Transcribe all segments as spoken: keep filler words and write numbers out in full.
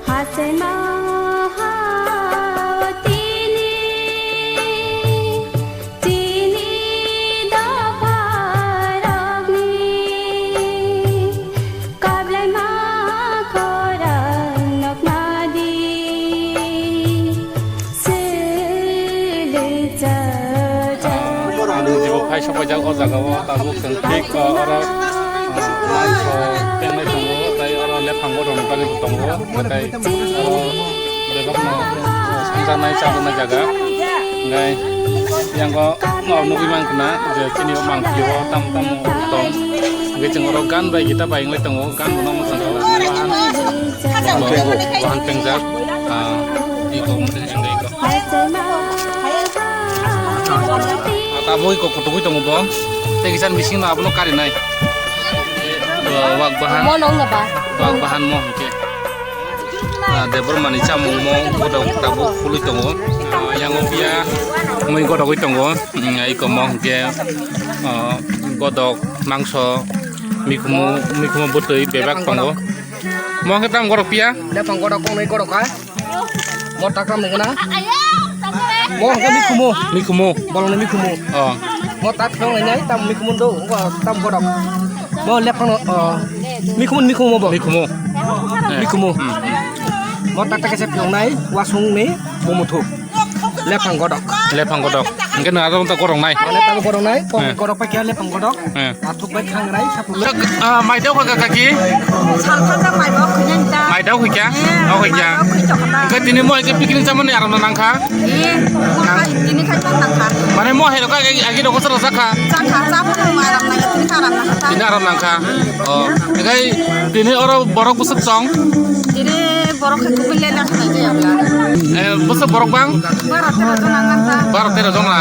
Hachai ma ha tini, tini dopha rokni. Kablai ma khorang nokna di, sili cha cha. Ang jibo phai sopaijak o jaga o, tabuk chwng thik, o, oro, o, mangso tengnai tongo, tei oro lephang bodolni bagwi bo tongo, tei oro bebakno, o, songjaknai chajaknai jaga. Hingke yang o, o, nugwi mankha na je chini o mangpili o tamo tamo tong. Hingke chwng oro gan bai gita bai wngwi tongo. Kan bono mwchang kha. Wahan pengjak. Ah, iko mode jeng iko. Ah, tabuk iko kutugwi tongo bo. Tei kisa bising no abono karinai. Ah, wak bahan. Mo nong ba? Wak bahan mo hingke. Ah, Debbarmani chamung mo bodo tabuk phulwi tongo. Ah, yang o pia mui godogwi tongo. Hmm, iko mo hingke, ah, godok, mangso, mikhumu, mikhumu bwtwi bebak tongo. Mo hwnkhe tamo gorok piya? Lephang gorok, kongnwi gorok kha. Mo takram ni gana. Mo hwnkhe mikhumu. Mikhumu. Bolongni mikhumu. Oh. Mo tak thang nai nai, tam mikhumu do, tam gorok. Mo lephang, oh. Mikhumu, mikhumu bo. Mikhumu. Eh. Mikhumu. Hmm, hmm. Mo tak tak khe se phiyok nai, wasung ni, bo muthuk. Lephang godok. Lephang godok. Hingke nang aro ta gorok nai. Mane tamo gorok nai, pon Eh. gorok pa kya lephang godok. Eh. Athuk bai khang rai, sapul. Sak, ah, mai dao kha kaki? Sal kha jak mai bo khunyan ta. Mai dao kha kya? Eh, Oh kha kya? mai bo khun chok ta. Hingke tini mo hingke picnic chamani aram nang kha? Eh, mo khai, tini khai tong nang kha. Mane mo hai rok agi, agi rok sara sakha. Chakha, cha phano aram nang, tini kha aram nang kha. Tini aram nang kha. Oh, hingke tini oro borok bwswk tong? Tini borok hai kubui le lakha nai jaya bla. Eh, bwswk borok bang? Baro tero jona nang kha. Baro tero jona.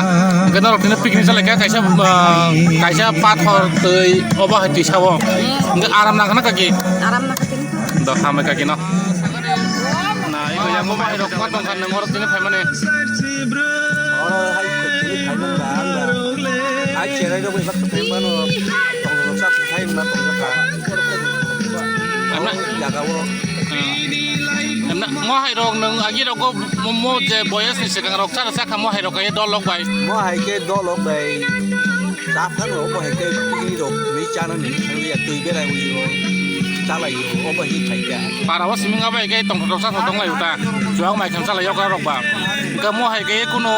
Hingke norok tini picnic salai kha kaisa, ah, kaisa pathor twi obo hai twi sao. Eh. Hingke aram nang kha na kaki? Aram nang kha tini. Do hambai kaki no. Na, iko yang mo bahai rok ma tong kha nang oro tini phai mani. Oro hai tini phai man ba, ang ba. Ai cherai rok iba phai mano. Tong rok sa phai ma tong kha. Amna. Jaga o. Hmm. Amna, mo hai rok nang agi rok mo, mo je boyas ni sekang rok sa, sa kha mo hai rok ai dol lok bai. Mo hai ke dol lok bai. Cha phano obo hai khe twi rok ni chana ni thangya, twi berai wi ro chalai ro, obo hi khai kha. Para o siming abo hai khe tongthok tongsa thok tonglai uta. Chuak mai khem chalai yok rok ba. Hingke mo hai khe kuno,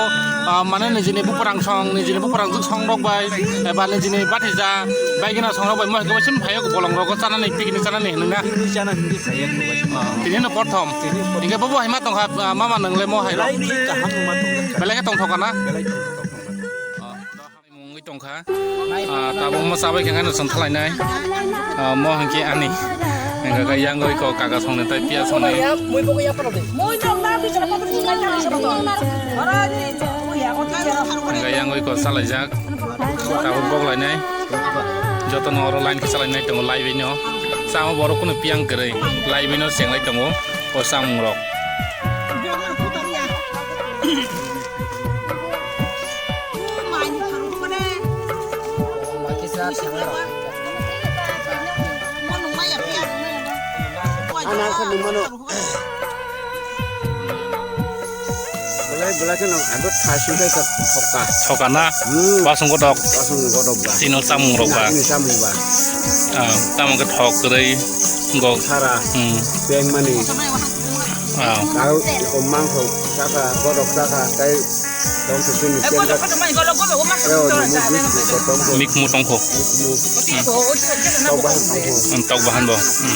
ah, mane nijini buprang song, nijini buprang juk song rok bai, eba nijini bathija bai gina song rok bai mo hai khe sim phai yok bolong rok chanani, picnic chanani hinwi na. Twi chana hindi khai ya ko bai. Ah, tini no prothom. Tini no prothom. Hingke bobo hai ma tong kha, ah, mama nang le mo hai rok. Belai thik kaham ma tong kha. Belai khe tongthok kana? Belai thik tongthok. Mungwi tongkha. Ah, tabuk mo chabai khe no chwng thalainai. Ah, mo hwnkhe ani. Hwnkhe yang oi ko kaga songni tai piya songni. Hwnkhe yang oi ko chalaijak. Tabuk boklainai. Jotono oro line khe chalainai tongo, lai bai no. Chama borok kuno piyang kwrwi. Lai bai no chenglai tongo o chamung rok. Belai belai kheno abo tha singkhe kha thoka. Thoka na? Hmm. Basong godok. Basong godok ba. Sino chamung rok ba. Sini chamung ba. Ah, tamo khe thok kwrwi gok. Sara. Hmm. Peng mani. Ah. Tao iko mangso chakha, godok chakha, tei tongtho chini chenga. Mikhumu tongkho. Mikhumu. Hmm. Tok bahan tongkho. Hmm, tok bahan bo. Hmm.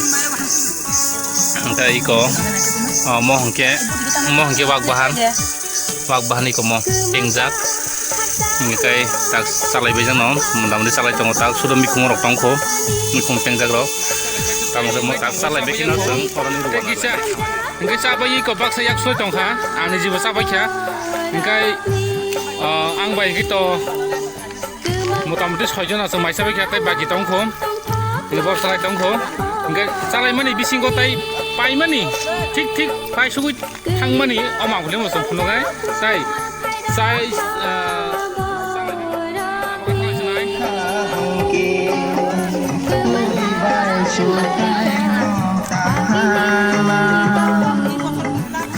Hingke iko, oh, mo hingke, mo hingke wak bahan. Wak bahan iko mo, tengjak. Hingke tai tak salai bai jano, mota moti salai tongo, tak sudo mikhung rok tongkho, mikhung tengjak rok. Tamo se mo tak salai bai kheno chwng oroni rwgano. Kisa, hingke chabai ko baksa yak soi tongkha, ani jibo chabai kha. Hingke, ah, ang bai hingke to mota moti soi jona chwng mai chabai kha, tai bagi tongkho. Hingke bor salai tongkho. Hingke salai mani bisingo tai pai mani, thik thik pai sugui. Thangmani o mangpili mo chwng phunuknai, tai chai, ah,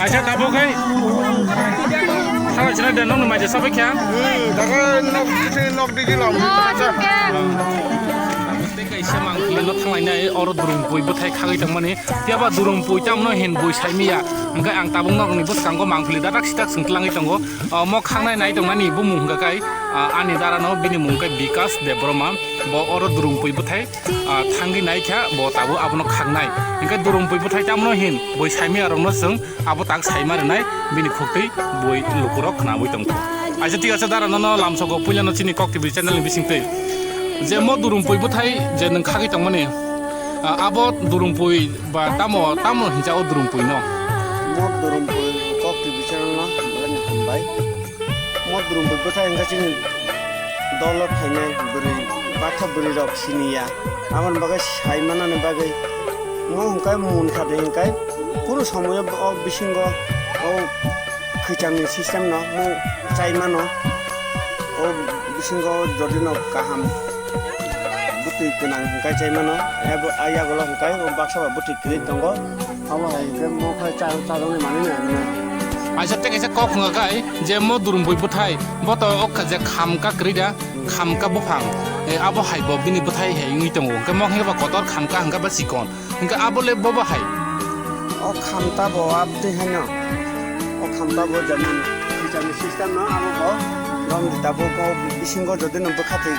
aisa tabuk hai. Thala china de nokno maija sabai kha. Hmm, daga nok, nok digi lam. Acha. Tei kaisa mangpili no thanglainai, oro durum bui bwthai khagwi tongmani. Phiya ba durum pui tamno hin bui saimiya. Hingke ang tabuk norokni bwskango mangpili dadak sidak songtlangwi tongo. O, mo khaknai nai tongnani bumung hingka kai, ah, ani dara no bini mung khe Bikas Debbarma. Bo oro durum pui bwthai, ah, thangwi nai kha, bo tabuk abono khaknai. Hingke durum pui bwthai tamno hin bui saimiya rokno chwng abo tak saima rwnai bini khuktwi bui lukurok khnawi tongkha. Aisa thik ase dara nono lamsogo puilano chini Kok T V channel ni bisingtwi. Je mo durum pui bwthai je nwng khagwi tongmani, ah, abo durum pui ba tamo, tamo hinsa o durum pui no? Mo durum pui Kok T V channel no belai no hambai. Mo durum pui bwthai hingke chini dolo phainai bwrwi, baksa bwrwi rok siniya. Aboni bagwi sai manani bagwi mo hingke mun kha de hingke kunu somoyo o bisingo o khwichangni system no mo chai mano. O bisingo jodi no kaham bwtwi gwnang hingke chai mano. Abo a yagulo hingke o baksa ba bwtwi kwrwi tongo. Abo hai hingke mo khai cha-, chajaknai manwi no hinwi. Aisa tei kaisa kok hwnka kai je mo durum pui bwthai bo to o kha-, je khamka kwrwi da, khamka buphang, eh, abo hai bo bini bwthai hai wngwi tongo. Hingke mo hingke ba kotor khamka hingke ba chikon. Hingke abo le bo bahai? O khamta bo abtwi haino. O khamta bo jemon khwichangni system no abo bo romdi tabuk o bisingo jodi no bwkha twi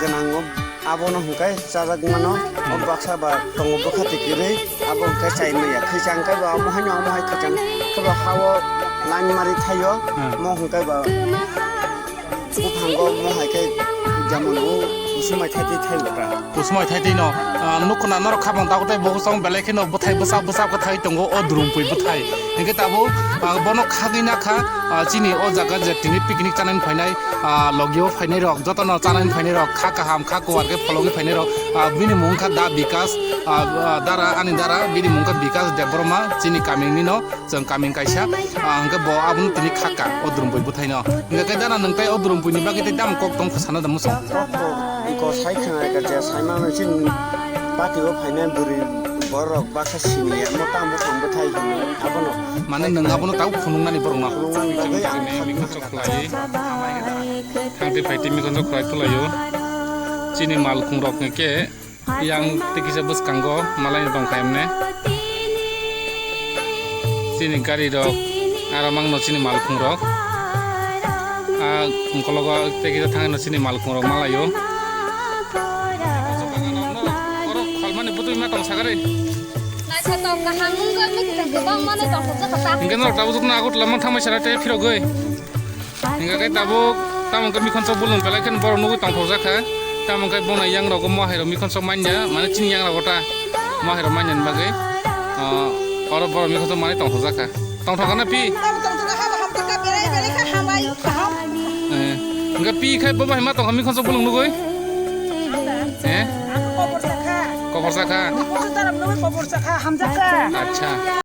gwnang o abono hingke chajak mano. O baksa ba tongo bwkha twi kwrwi abo hingke chai maya. Khwichang khe bo amo haino amo hai khwichang khe bo ha o line mari thaio. Hmm. Mo hingke ba Buphango mo hai khe jamano kusumai thai thai thai gra. Kusumai thai thai no, ah, nukhuna norok khabang dago tei bo song belai kheno bwthai bwsa bwsa khe thai tongo o durum pui bwthai. Hingke tabuk, ah, bono khagwi nakha, ah, chini o jaga je tini picnic chanani phainai, ah, logio phainai rok, jotono chanani phainai rok, kha kaham, kha kuar khe phologwi phainai rok, ah, bini mung kha Da Bikas, ah, ah, dara, ani dara, bini mung kha Bikas Debbarma, chini kamini no. Chwng kaming kaisa, ah, hwnkhe bo abono tini khakha o durum pui bwthaino. Hwnkhe khe dana nwng tei o durum puini bagwi tei tamo kok tong khosana da muchung? Kok bo iko sai khna kha je saima nang chin party o phainai bwrwi borok baksa siniya mo tamo buphang bwthai hinwi abono. Mane nwng abono tabuk phunuknani borokno. Phunuknani bagwi ang khakha. Khwlai. Thangti phaiti mikhonjok khwlai khwlaio. Chini malkhung rok hwnkhe Yang tei kisa bwskango malaino tongkha emne. Chini gari rok, aro mangno chini malkhung rok. A ungkologo tei kisa thangno chini malkhung rok malaio. Oro kholmani bwtwi ma tong sakari. Naithotok kaham wngkha, kwbangma naithotok kha ta. Hingke norok tabuk jotno Agartala mang thangmai sara tei phirogwi. Hingke khe tabuk tamo khe mikhonsok bolong belai kheno borok nugwi tongthokjak kha. Tamo khe bono yang rok mo hai rok mikhonsok manya, mane chini yang rok ta mo hai rok manya ni bagwi, ah, oro borok mikhonsok manwi tongthokjak kha. Tongthok kha na phi? Tamo tongthok kha, ham kha, belai belai kha, hambai, kaham. Eh, hingke phi khai bo bai ma tongkha mikhonsok bolong nugwi? Eh? Kobor sakha. Kobor sakha? Kobor sakha, hamjakha. Acha.